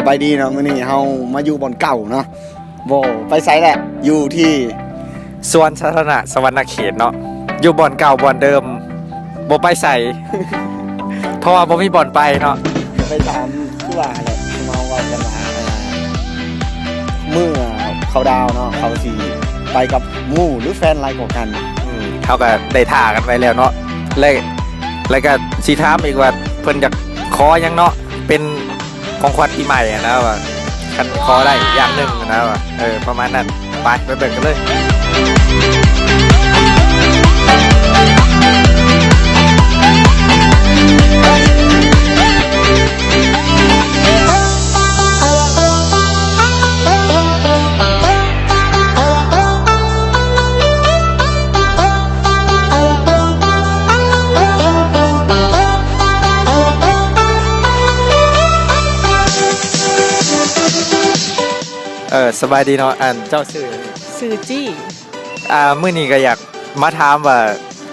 ບາຍດີເນາະ ມື້ນີ້ເຮົາມາຢູ່ບ່ອນເກົ່າເນາະ ບໍ່ໄປໃສແຫຼະ ຢູ່ທີ່ສວນສາທາລະນະສະຫວັນນະເຂດເນາະ ຢູ່ບ່ອນເກົ່າບ່ອນເດີມ ບໍ່ໄປໃສ ເພາະວ່າບໍ່ມີບ່ອນໄປເນາະ ໄປຕາມຄືວ່າແຫຼະ ເຮົາເວົ້າກັນວ່າ ມື້ເຂົ້າດາວເນາະ ເຂົາຊິໄປກັບໝູ່ ຫຼື ແຟນຫຼາຍກວ່າກັນ ອືມ ເຮົາກໍໄດ້ຖ້າກັນໄວ້ແລ້ວເນາະ ແລະ ແລະກໍຊິຖາມອີກວ່າເພິ່ນຢາກຂໍຫຍັງເນາະ ເປັນຂອງຂວັນປີໃໝ່ຫັ້ນນະ ວ່າຄັນຂໍໄດ້ຢ່າງໜຶ່ງຫັ້ນນະ ວ່າ ເອີ ປະມານນັ້ນ ໄປ ໄປເບິ່ງກັນເລີຍ. ເອີ ສະບາຍດີເນາະ ອັນ ເຈົ້າຊື່ຫຍັງ? ຊື່ຈີ້. ອ່າ ມື້ນີ້ກໍຢາກມາຖາມວ່າ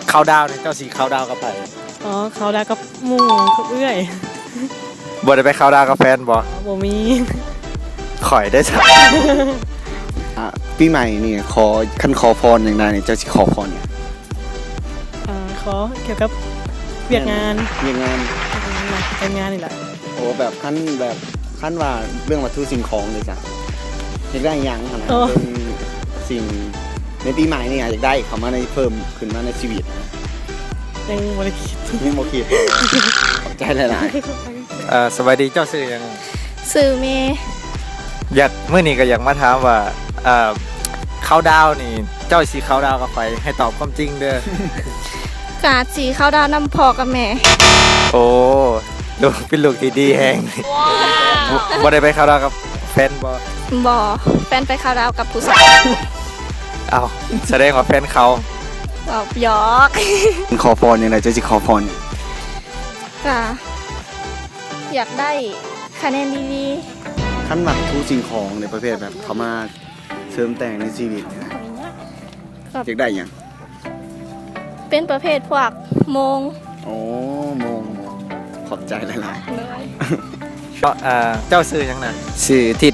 ເຂົ້າດາວນີ້ ເຈົ້າຊິເຂົ້າດາວກັບໃຜ? ອໍ ເຂົ້າດາວກັບໝູ່ກັບເອື້ອຍ. ບໍ່ໄດ້ໄປເຂົ້າດາວກັບແຟນບໍ່? ບໍ່ມີ. ຂ້ອຍໄດ້ຊະ. ອ່າ ປີໃໝ່ນີ້ ຂໍ ຄັນຂໍພອນຢ່າງໃດນີ້ ເຈົ້າຊິຂໍພອນຫຍັງ? ອ່າ ຂໍກ່ຽວກັບວຽກງານ. ວຽກງານ ການງານນີ້ແຫຼະ. ໂອ້ ແບບ ຄັນ ແບບ ຄັນວ່າເລື່ອງວັດຖຸສິ່ງຂອງເດຊະ ຢາກໄດ້ຫຍັງຫັ້ນນະ? ໂອ້ ເປັນສິ່ງໃນປີໃໝ່ນີ້ ຢາກໄດ້ເຂົ້າມາໃນ ເພີ່ມຂຶ້ນມາໃນຊີວິດ? ຍັງບໍ່ໄດ້ຄິດ. ຍັງບໍ່ຄິດ. ຂອບໃຈຫຼາຍໆ. ເອີ ສະບາຍດີ ເຈົ້າຊື່ຫຍັງ? ຊື່ເມ. ຢາກ ມື້ນີ້ກໍຢາກມາຖາມວ່າ ເອີ ເຂົ້າດາວນີ້ ເຈົ້າຊິເຂົ້າດາວກັບໃຜ? ໃຫ້ຕອບຄວາມຈິງເດີ. ກະຊິເຂົ້າດາວນຳພໍ່ກັບແມ່. ໂອ້ ລູກ ເປັນລູກທີ່ດີແຮງ. ບໍ່ໄດ້ໄປເຂົ້າດາວກັບແຟນບໍ່? ບໍ່ ແຟນໄປເຂົ້າດາວກັບຜູ້ສາວ. ເອົ້າ ສະແດງວ່າແຟນເຂົາ. ເວົ້າຫຍອກ. ຂໍພອນຈັ່ງໃດ? ເຈົ້າຊິຂໍພອນຫຍັງ? ກະຢາກໄດ້ຄະແນນດີໆ. ຄັນວັດຖຸສິ່ງຂອງໃນປະເພດແບບເຂົ້າມາເສີມແຕ່ງໃນຊີວິດນີ້ນະ ຢາກໄດ້ຫຍັງ? ເປັນປະເພດພວກໂມງ. ໂອ້ ໂມງ ຂອບໃຈຫຼາຍໆ. ເນາະ ເອີ ເຈົ້າຊື່ຫຍັງນະ? ຊື່ທິດ.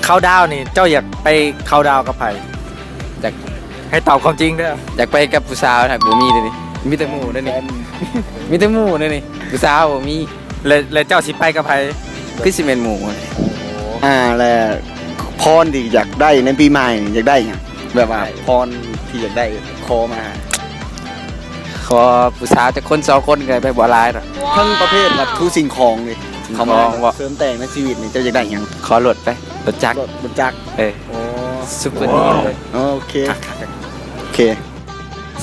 ເຂົ້າດາວນີ້ ເຈົ້າຢາກໄປເຂົ້າດາວກັບໃຜ? ຢາກ ໃຫ້ຕອບຄວາມຈິງເດີ. ຢາກໄປກັບຜູ້ສາວ ຫາກບໍ່ມີເດນີ້ ມີແຕ່ໝູ່ເດນີ້ ມີແຕ່ໝູ່ເດນີ້ ຜູ້ສາວບໍ່ມີ. ແລະ ແລະເຈົ້າຊິໄປກັບໃຜ? ຄືຊິແມ່ນໝູ່. ອ່າ ແລະ ພອນທີ່ຢາກໄດ້ໃນປີໃໝ່ນີ້ ຢາກໄດ້ຫຍັງ? ແບບວ່າພອນທີ່ຢາກໄດ້ ຂໍມາ ຂໍຜູ້ສາວຈັກຄົນສອງຄົນກໍໄດ້ ບໍ່ຫຼາຍດອກ. ທັງປະເພດວັດຖຸສິ່ງຂອງນີ້ ເຂົ້າມາເສີມແຕ່ງໃນຊີວິດນີ້ ເຈົ້າຢາກໄດ້ຫຍັງ? ຂໍລົດໄປ ລົດຈັກ. ລົດ ລົດຈັກ. ເອີ ຊຸບເປີນີດເລີຍ. ໂອເຄ ໂອເຄ.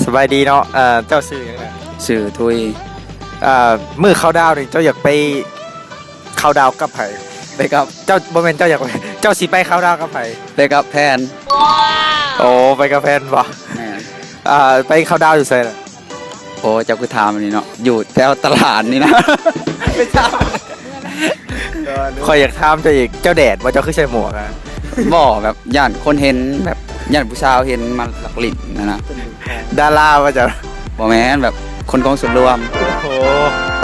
ສະບາຍດີເນາະ ເອີ ເຈົ້າຊື່ຫຍັງນະ? ຊື່ທຸຍ. ເອີ ມື້ເຂົ້າດາວນີ້ ເຈົ້າຢາກໄປເຂົ້າດາວກັບໃຜ? ໄປກັບ ເຈົ້າ ບໍ່ແມ່ນເຈົ້າຢາກໄປ ເຈົ້າຊິໄປເຂົ້າດາວກັບໃຜ? ໄປກັບແຟນ. ໂອ້ ໄປກັບແຟນບໍ່? ແມ່ນ. ອ່າ ໄປເຂົ້າດາວຢູ່ໃສລະ? ໂອ້ ເຈົ້າຄືຖາມອັນນີ້ເນາະ ຢູ່ແຖວຕະຫຼາດນີ້ນະ. ໄປຖາມ ຂ້ອຍຢາກຖາມເຈົ້າອີກ ເຈົ້າແດດບໍ່? ເຈົ້າຄືໃສ່ໝວກອະ? ບໍ່ ແບບຢ້ານຄົນເຫັນ ແບບຢ້ານຜູ້ສາວເຫັນມາລັກຫຼິ້ນຫັ້ນນະ. ດາລາບໍ່ເຈົ້າ? ບໍ່ແມ່ນ ແບບຄົນຂອງສ່ວນລວມ. ໂອ້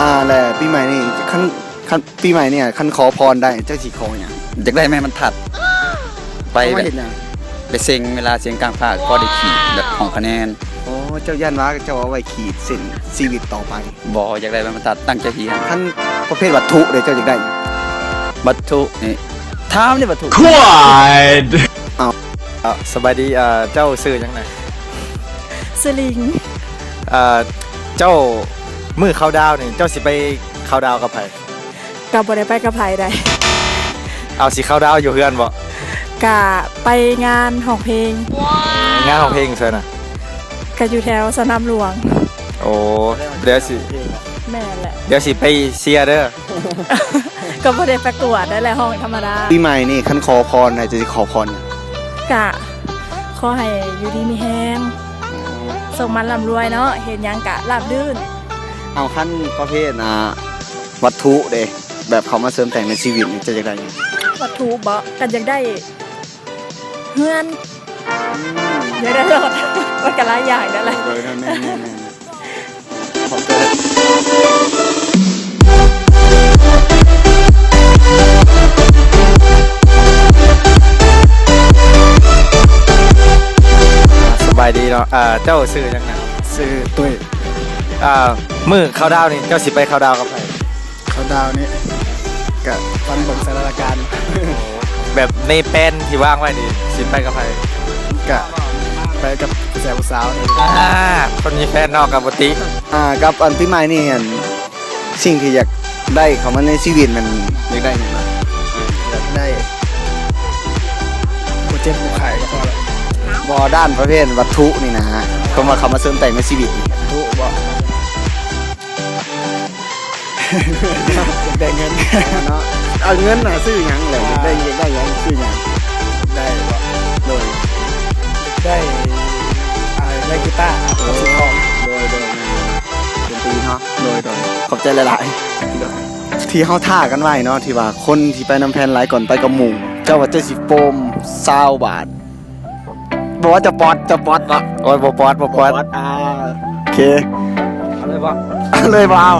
ອ່າ ແລະ ປີໃໝ່ນີ້ ຄັນ ຄັນ ປີໃໝ່ນີ້ ຄັນຂໍພອນໄດ້ ເຈົ້າຊິຂໍຫຍັງ? ຢາກໄດ້ໄມ້ບັນທັດ ໄປແບບ ເອົາໄວ້ເຮັດຫຍັງ? ໄປເສັງ ເວລາເສັງກາງພາກ ພໍໄດ້ຂີດແບບຫ້ອງຄະແນນ. ໂອ້ ເຈົ້າຢ້ານວ່າເຈົ້າເອົາໄວ້ຂີດເສັ້ນຊີວິດຕໍ່ໄປ? ບໍ່ ຢາກໄດ້ໄມ້ບັນທັດ ຕັ້ງໃຈຮຽນ. ຄັນປະເພດວັດຖຸເດ ເຈົ້າຢາກໄດ້ຫຍັງ? ວັດຖຸນີ້ ຖາມເດ້ ວັດຖຸ. ເອົ້າ ສະບາຍດີ ເຈົ້າຊື່ຫຍັງນະ? ຊື່ລິງ. ເຈົ້າ ມື້ເຂົ້າດາວນີ້ ເຈົ້າຊິໄປເຂົ້າດາວກັບໃຜ? ກໍບໍ່ໄດ້ໄປກັບໃຜໃດ. ເອົາ ຊິເຂົ້າດາວຢູ່ເຮືອນບໍ່? ກະໄປງານຮ້ອງເພງ. ງານຮ້ອງເພງໃສນະ? ກະຢູ່ແຖວສະໜາມຫຼວງ. ໂອ້ ດຽວຊິ ແມ່ນແຫຼະ ດຽວຊິໄປເຊຍເດີ. ກໍບໍ່ໄດ້ປະກວດໄດ້ແຫຼະ ຮ້ອງທຳມະດາ. ປີໃໝ່ນີ້ ຄັນຂໍພອນໃຫ້ ເຈົ້າຊິຂໍພອນຫຍັງ? ກະຂໍໃຫ້ຢູ່ດີມີແຮງ ໂຊກໝານລ່ຳລວຍເນາະ ເຮັດຫຍັງກະລາບລື່ນ. ເອົາ ຄັນປະເພດ ອ່າ ວັດຖຸເດ ແບບເຂົ້າມາເສີມແຕ່ງໃນຊີວິດນີ້ ເຈົ້າຢາກໄດ້ຫຍັງ? ວັດຖຸເບາະ ກໍຢາກໄດ້ເຮືອນ. ອືມ ຢາກໄດ້ລົດ ມັນກໍຫຼາຍຢ່າງນັ້ນແຫຼະ. ໂດຍ ແມ່ນໆໆ ຂອບໃຈ. ເອີ ເຈົ້າຊື່ຫຍັງນະ? ຊື່ຕຸ້ຍ. ເອີ ມື້ເຄົາດາວນີ້ ເຈົ້າຊິໄປເຄົາດາວກັບໃຜ? ເຄົາດາວນີ້ກະຟັງເບິ່ງສະຖານະການ. ແບບໃນແຜນທີ່ວາງໄວ້ນີ້ ຊິໄປກັບໃຜ? ກະໄປກັບຜູ້ຊາຍຜູ້ສາວ. ອ່າ ຄົນມີແຟນເນາະ ກະບໍ່ຕິ. ອ່າ ກັບອັນປີໃໝ່ນີ້ຫັ້ນ ສິ່ງທີ່ຢາກໄດ້ເຂົ້າມາໃນຊີວິດນັ້ນ ຢາກໄດ້ຫຍັງ? ຢາກໄດ້ບໍ່ເຈັບບໍ່ໄຂ້ກໍພໍແລ້ວ. ບໍ່ ດ້ານປະເພດວັດຖຸນີ້ນະ ເຂົ້າມາ ເຂົ້າມາເສີມແຕ່ງໃນຊີວິດນີ້. ວັດຖຸບໍ? ຢາກໄດ້ເງິນເນາະ. ເອົາເງິນນະຊື້ຫຍັງແຫຼະ? ຢາກໄດ້ ຢາກໄດ້ຫຍັງ ຊື້ຫຍັງ? ຢາກໄດ້ບໍ? ໂດຍ ຢາກໄດ້ ອ່າ ຢາກໄດ້ກີຕາກັບສິບຂອງ. ໂດຍ ໂດຍ ແມ່ນ ດົນຕີເນາະ. ໂດຍ ໂດຍ ຂອບໃຈຫຼາຍໆ. ທີ່ເຮົາທ້າກັນໄວ້ເນາະ ທີ່ວ່າຄົນທີ່ໄປນຳແຟນຫຼາຍກ່ອນໄປກັບໝູ່. ເຈົ້າວ່າເຈົ້າຊິໂປມຊາວບາດ? ບໍ່ວ່າຈະປອດ ຈະປອດເນາະ. ໂອ້ຍ ບໍ່ປອດ ບໍ່ປອດ. ບໍ່ປອດ ອ່າ ໂອເຄ ເອົາເລີຍບໍ່? ເອົາເລີຍບໍ່? ເອົາ.